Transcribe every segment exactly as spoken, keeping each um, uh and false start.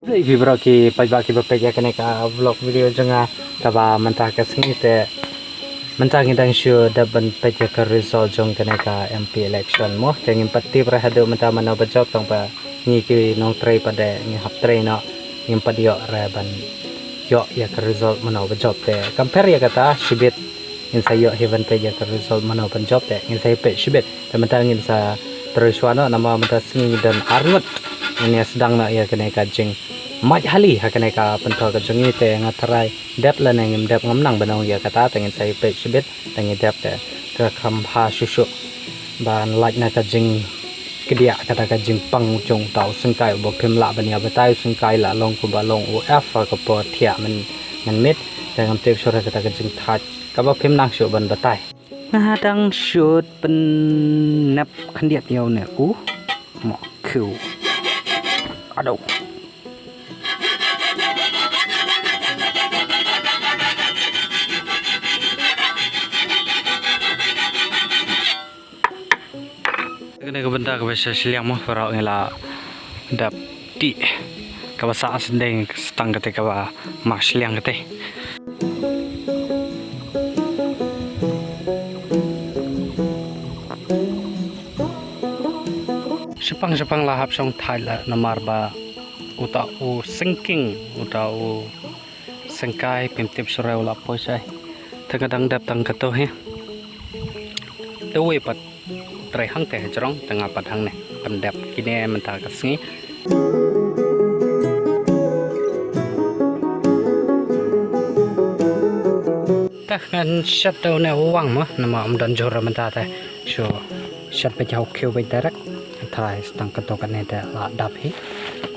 Ïa phi baroh ki paidbah kiba peit ïa kane ka vlog video jong nga, kaba mynta ka sngi te, mynta ngi dang shu dep ban peit ïa ka result jong kane ka M P election mo. Te ngim pat tip re haduh mynta mano ba jop, tang ba ngi ki nongtrei pat de ngi hap trei noh, ngim pat ïoh re ban ïoh ïa ka result mano ba jop. Te compare ïa kata shibit, ngin sa ïoh hi ban peit ïa ka result mano ban jop, te ngin sa ïa peit shibit. Te mynta ngin sa trei shuwa noh, namar mynta sngi ngi don arngut. Ngin ïa sdang noh ïa kane ka jingmait hali ha kane ka pynthor ka jong ngi. Te nga tharai dep lane ngim dep ngam nang ban ong ïa kata, te ngin sa ïa peit shibit. Te ngi dep te ka kham bha shuh shuh ban lait na ka jingkdiah, kata ka jingpang jong uta u syngkai, uba phim lah ban ïa batai u syngkai la long kumba long u F ha ka por thiah mynmiet. Te ngam tip shuh re kata ka jingthait kaba phim nang shuh ban batai. Nga dang shu pynnep khyndiat ïa une u mohkhiew. Aduh. Kane ka bynta kaba sha shiliang mo, baroh ngi la dep tih. Kaba sah sendeng tang kata kaba mah shiliang kata. Shipang shipang la hap shong thait la namar ba uta u syngking, uta u syngkai phim tip shuh re u la poi shai. Te nga dang dep tang kato hi. Te wei pat trei hangte ha jrong, te nga pat hangne pyndep kine mynta ka sngi. Te ngan shet da une u wang mo, namar ym don jhur mynta te. Shu shet beit ha u khiew beit direct. Tharai tang kato kane te la dap hi.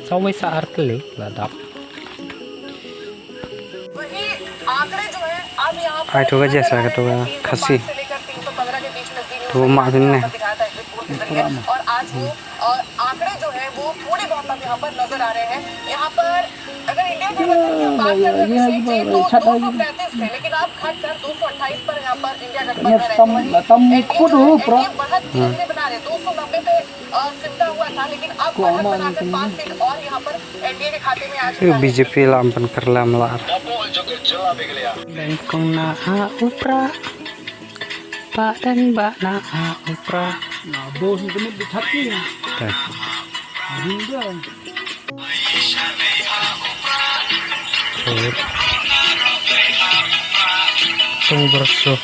Sa wei sa ar tylli la dap. वही आंकड़े जो है, अब यहाँ पर Ai, tu ka jasa ka tu ka khasi. Tu mak tu ne. और आज वो, अ, आंकड़े जो है, वो पूरे बहुत यहाँ पर नजर आ रहे हैं। यहाँ पर अगर इंडिया के बजट की हम बात करें, अभिषेक जी, तो दो सौ पैंतीस थे, लेकिन अब घट कर दो सौ अट्ठाईस पर यहाँ पर इंडिया गठबंधन है। तो वहीं एनडीए जो है, एनडीए बढ़त धीरे-धीरे बना रहे हैं। दो सौ नब्बे पे, अ, सिमटा हुआ था, लेकिन अब बढ़त बनाकर पाँच सीट और यहाँ पर एनडीए के खाते में आज। Ïa, B J P lam pynkylla mlar. Bengkong na a upra. Ba dang ba na a upra. Na bo sing kemit di chati. Ka. Ding dia. Song bersuh.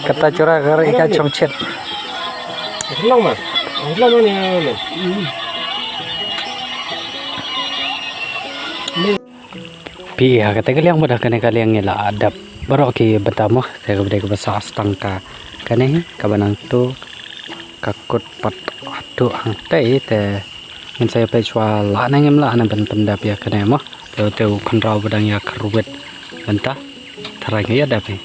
Kata curah kari ka chong chet. Long ma. Long ma ni. Phi ha kata ka liang, bad ha kane ka liang ngi la dep baroh ki bynta mo, te kaba dei kaba sah tang ka kane hi, kaba nangta ka kut pat haduh hangtei, te ngin sa ïa peit shuwa lah ne ngim lah ne ban pyndep ïa kane mo, te u khynraw ba dang ïa kyrwit bynta, tharai ngi ïa dep hi.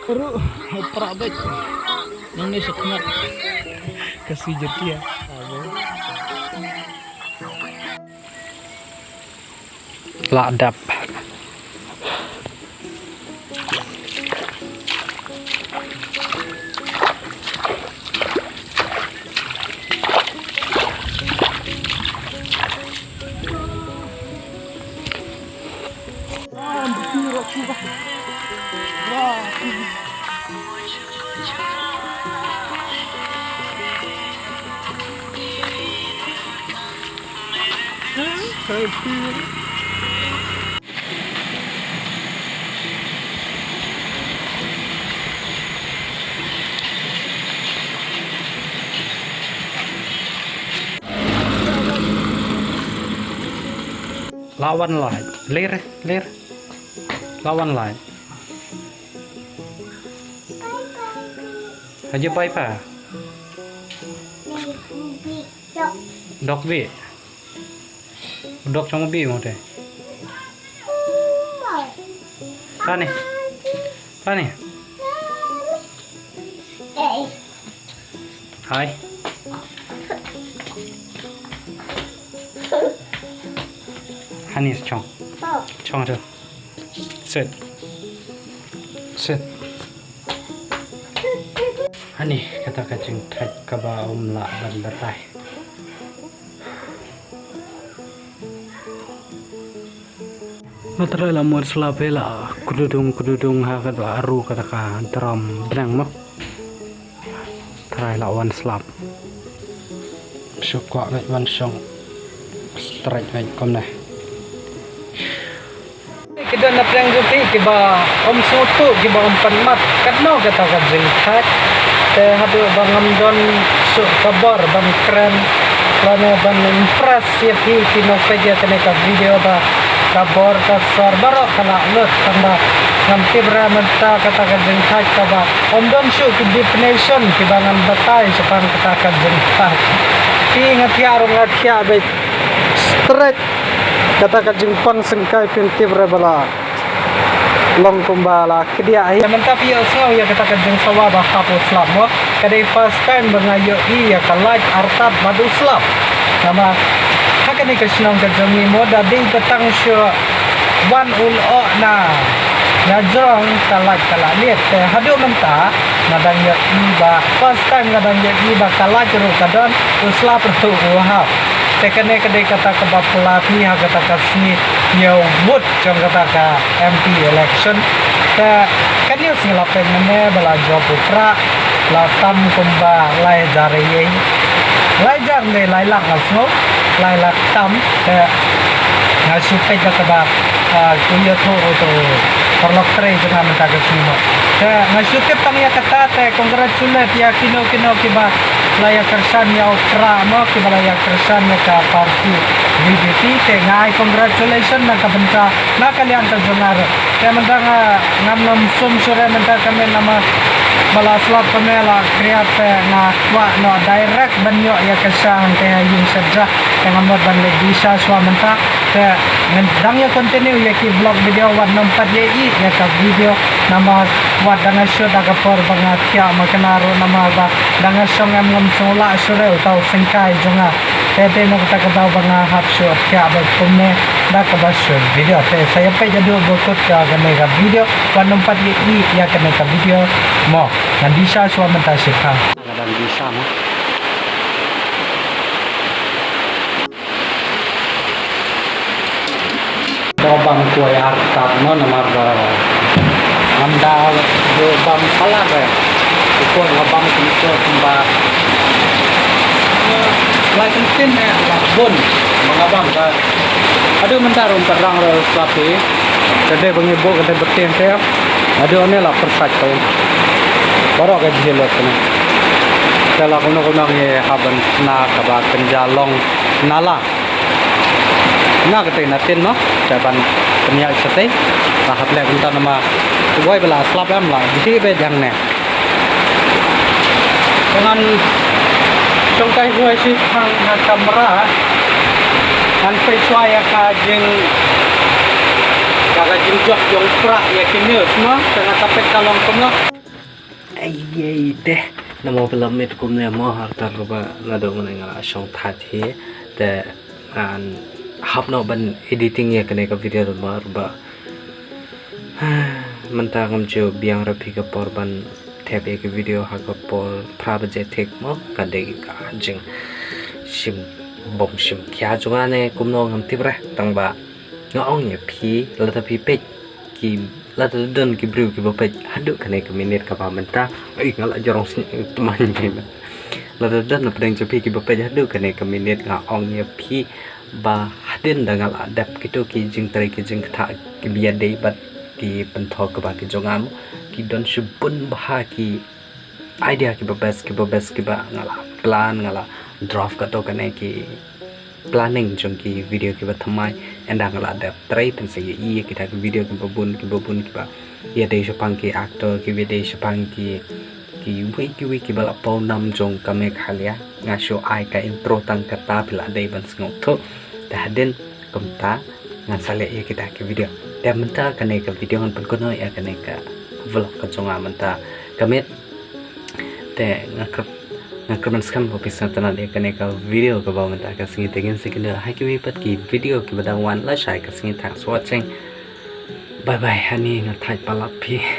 Ruh, prah beit. Nang ne shakmat. Kasi jetia. Abo. Lah dap. Lawan lai. Lir, lir. Lawan lai. Aja pai pa. Dok bi. Dok chong bi mo te. Tani. Tani. Hai. Hani chong. Chong tu. Sit. Sit. Hani kata ka jingthait kaba um lah ban batai. Nga trai la mut slap hi la kududung kududung ha ka la ru kata ka drum bneng mo. Trai la wan slap. Shu kwah bad wan shong. Straight bad kumne. Ki don na pdeng jong phi kiba ym sngewthuh kiba ym pan mat katno kata ka jingthait. Te haduh ba ngam don shuh ka bor ban kren lane ban impress ïa phi ki nongpeit ïa kane ka video ba ka bor ka sor baroh ka la lut tang ba ngam tip re mynta kata ka jingthait kaba ym don shuh ki definition kiba ngan batai shaphang kata ka jingthait. Phi nga thiah ruh nga thiah beit straight kata ka jingpang syngkai phin tip re ba la long kumba la kdiah hi. Te mynta phi ïohsngew ïa kata ka jingsawa ba hap u slap mo. Ka dei first time ba nga ïohi ïa ka light artat bad u slap. Namar ha kane ka shnong ka jong ngi mo da dei ba tang shu wan u lyoh na na jrong ka light ka la liat. Te haduh mynta nga dang ïohi ba first time nga dang ïohi ba ka light ruh ka don u slap ruh u hap. Te kane ka dei kata kaba pla phi ha kata ka sngi ïa u vote jong kata ka M P election. Te ka news ngi la peit mynne ba la jop u prah la tam kumba lai hajar ïing. Lai hajar ne lai lak nga sngew, lai lak tam. Te nga shu peit da kaba, ah, u ïathuh u paralok trei jong nga mynta ka sngi mo. Te nga shu tip tang ïa kata te congratulate ïa kino kino kiba la ïa kyrshan ïa u prah mo, kiba la ïa kyrshan ïa ka party V P P te nga ai congratulation na ka bynta na ka liang ka jong nga ruh. Te mynta nga ngam nym sum shuh re mynta ka mih namar ba la slap ka mih la khriat te nga kwah noh direct ban ïoh ïa ka sha hangtei ha ïing sha jaka te nga mut ban leit di sha shuwa mynta. Te ngan dang ïa continue ïa ki vlog video wat nym pat ïa ïeh ïa ka video namar wat dang nga shoot ha ka por ba nga thiah ma kane ruh namar ba dang nga shong em ngam sngewlah shuh re uta u syngkai jong nga. Te te na kata ka daw ba nga hap shuh thiah bad kumne da kaba shu video te sa ïa peit haduh ba kut ka kane ka video wat nym pat ïa ïeh ïa kane ka video mo. Ngan di sha shuwa mynta shipang. Nga dang di sha mo. Ka bam kuai artat mo namar ba ngam da ba bam palat ba. Kuai nga bam kumto kumba. Lai kyntien ne la bun ba nga bam ka. Haduh mynta ruh ka rang ruh slap hi. Ka dei ba ngi buh ka dei ba tieng te. Haduh ne la pyrsait ka. Baroh ka jhieh lut kane. Te la kumno kumno ngi hap ban kna kaba kynja long nala. Na katei na tin mo, te ban pynïaid shatei. La hap leh kumta namar uwei ba la slap em la jhieh beit hangne. Te ngan shong kai shuwa shi tang ha kamra. Ngan peit shuwa ïa ka jing, ïa ka jingjop jong prah ïa ki news mo, te ngan sa peit ka long kumno. Ei ei te. Namar ba la miet kumne mo, artat ruh ba naduh mynne nga la shong thait hi. Te ngan hap noh ban editing ïa kane ka video ruh mo, ruh ba mynta ngam ju biang ruh phi ka por ban thep ïa ka video ha ka por phra baje thik mo, ka dei ka jingshim bom shim khia jong nga ne kumno ngam tip re, tang ba nga ong ïa phi lada phi peit ki lada don ki briew kiba peit haduh kane ka minit kaba mynta. Ei nga la jrong snieh tymmen. Lada don na pdeng jong phi kiba peit haduh kane ka minit nga ong ïa phi ba hadien da nga la dep kito ki jingtrei ki jingktah kiba ïadei bad ki pynthor kaba ki jong nga mo, ki don shibun bha ki idea kiba best kiba best kiba nga la plan, nga la draft kato kane ki planning jong ki video kiba thymmai, ynda nga la dep trei pynshai ïa kita ki video kiba bun kiba bun kiba ïadei shaphang ki actor, kiba ïadei shaphang ki kiwei kiwei kiba la paw nam jong ka Meghalaya. Nga shu ai ka intro tang kata, phi la dei ban sngewthuh. Te hadien kumta ngan sa leh ïa kita ki video. Te mynta kane ka video ngan pynkynmaw ïa kane ka vlog ka jong nga mynta ka miet. Te nga kyrpad, nga kyrpad skhem ba phi sngewtynnat ïa kane ka video kaba mynta ka sngi. Te ngin sa ïakynduh ha kiwei pat ki video kiba dang wan lashai ka sngi. Thanks for watching. Bye bye. Ani nga thait palat phi.